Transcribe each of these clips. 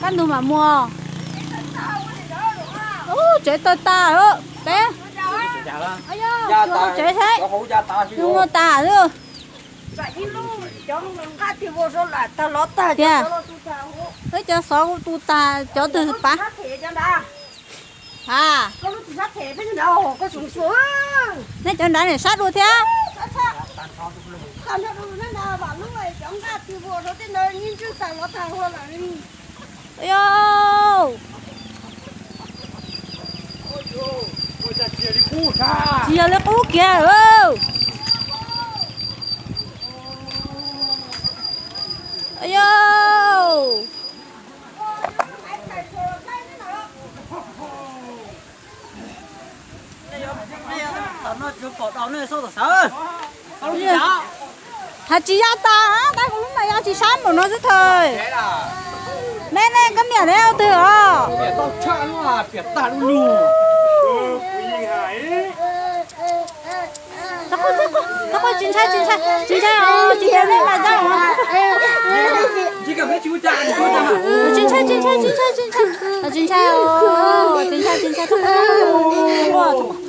Kab ntug mam muag. Ub, tsev tawg tas lawm peb. Tsev saib, yus muag tas lawm. Tiag, wb cov xov kuj tu tag, cov twg pab? A, nej cov nrad niam sab dua thiab. Tsis yog li qub kiag. Yog thaum tsis yog tas, tab kuv lub mas yog tsis sab npaum no xwb thawj. Me ne, koj niam ne ua twg os? Tsis ntshai, tsis ntshai, tsis ntshai os, tsis ntshai, tsis ntshai, tsis ntshai, tsis ntshai, tsis ntshai, tsis ntshai os, tsis ntshai, tsis ntshai, txhob quaj,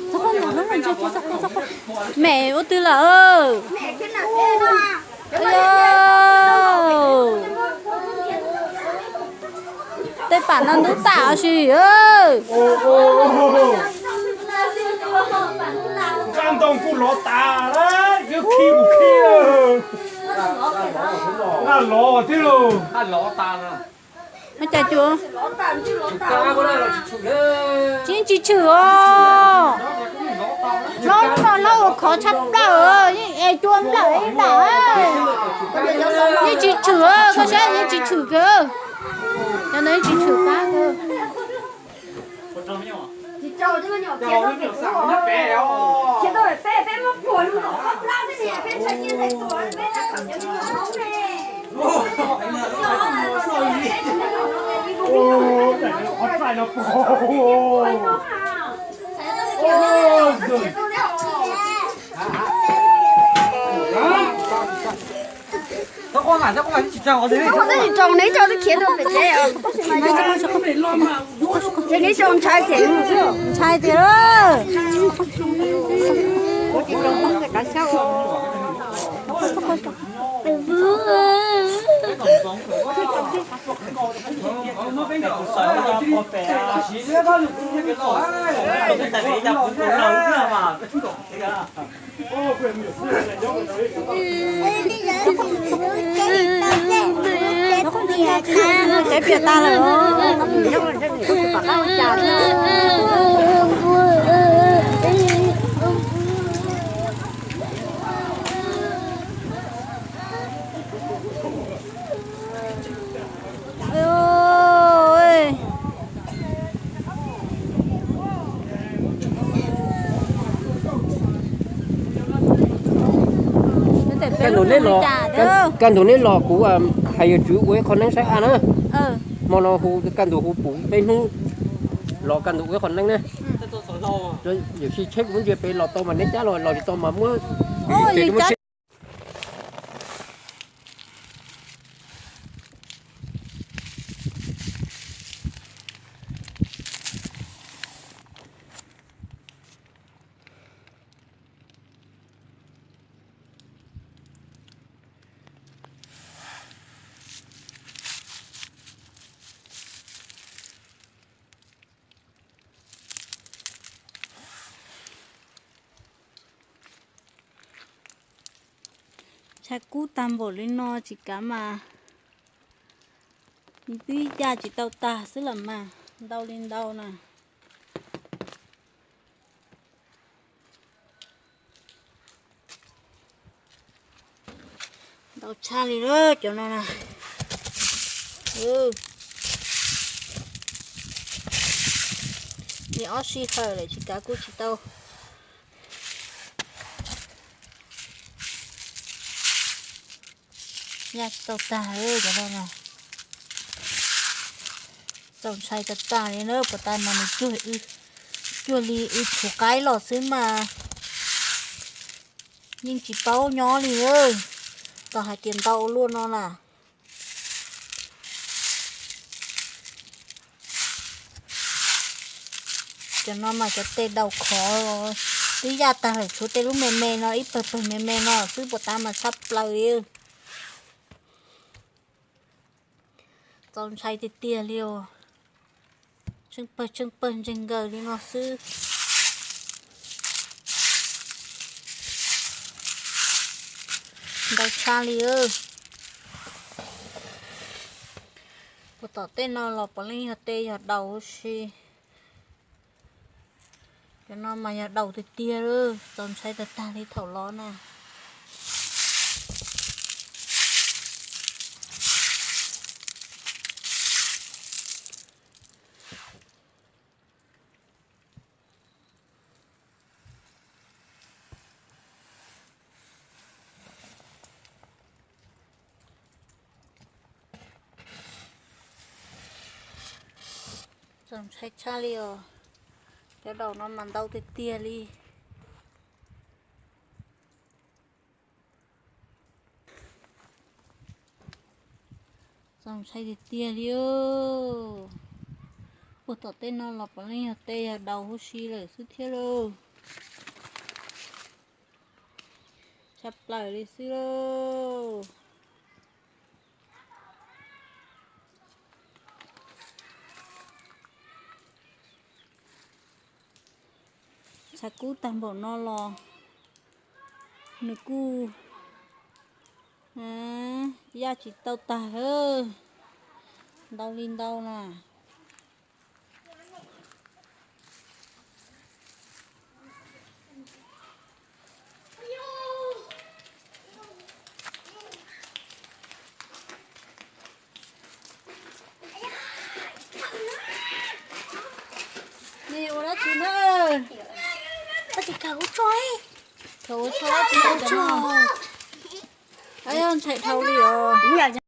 txhob quaj, txhob quaj, txhob quaj, txhob quaj, txhob quaj. Mem ua twg lawm? Tej pam no ntub tas os sis. Nqaj ntoo kuj lov tas lawm, wb khi kuj khi. Nqaj lov thiab lauj. Cas tsis tshwm os. Hlob no hlob ua khov tshaj plaws, yeej es cua nplawm ib nplawm. Yeej tsis tshwm, koj saib yeej tsis tshwm kiag. Cov ntawd yeej tsis tshwm qab. Tsis tau ne, tsis tau khiav rau pem tsev os. Ces neb tso ntshai ces ntshai tiag. Tsev piam tas lawm. Kaj ntug neb los, kaj ntug neb los kuv hais yawg Tswv ua ib qho neeb saib a na. Hmo no hu kaj ntug hu pum peb hnub los kaj ntug ua ib qho neeb na. Yawm si tsheb kuv muab ntsia pem los tau mas neb cab los, los tsis tau mas muab. Ntshai kub tag npaum li no tsis kav mas, twb ya tsis tau tag xwb los mas, ntau li ntau na. Ntau tshaj li lawm cov no na. Li ob sij hawm lawm tsis kav kuj tsis tau. Ya tsis tau tag cov no na. Txaus ntshai tas tas li na, puas tas mas nws cuag li wb tshuv qaib los xwb mas yeej tsis paub nyob li. Tau hais tias ntau ua luaj no na. Cov no mas cov tes daus khov twb yaj tag lawm, tshuav tej lub me me no ib pawg pawg me me no xwb, puas tab mas tshaj plaws li. Txaus ntshai tiag tiag li os. Tsheej pawg tsheej pawg ntseeg nkaws li no xwb. Ntau tshaj li. Puag tom tej no los puav leej yog tes yog daus huv si. Cov no mas yog daus tiag tiag li, txaus ntshai tag tag li thaum los na. Txaus ntshai tshaj li os. Cov daus no mas ntau tiag tiag li. Txaus ntshai tiag tiag li. Puag tom tej no los puav leej yog tes yog daus huv si lawm xwb thiab lauj. Tshaj plaws li xwb lauj. Tshav kub tag npaum no los nws kuj yaj tsis tau tag, ntau li ntau na. Nej ua dab tsi na? Khaws ua tso dab tsi no? Ntshai dhau li os.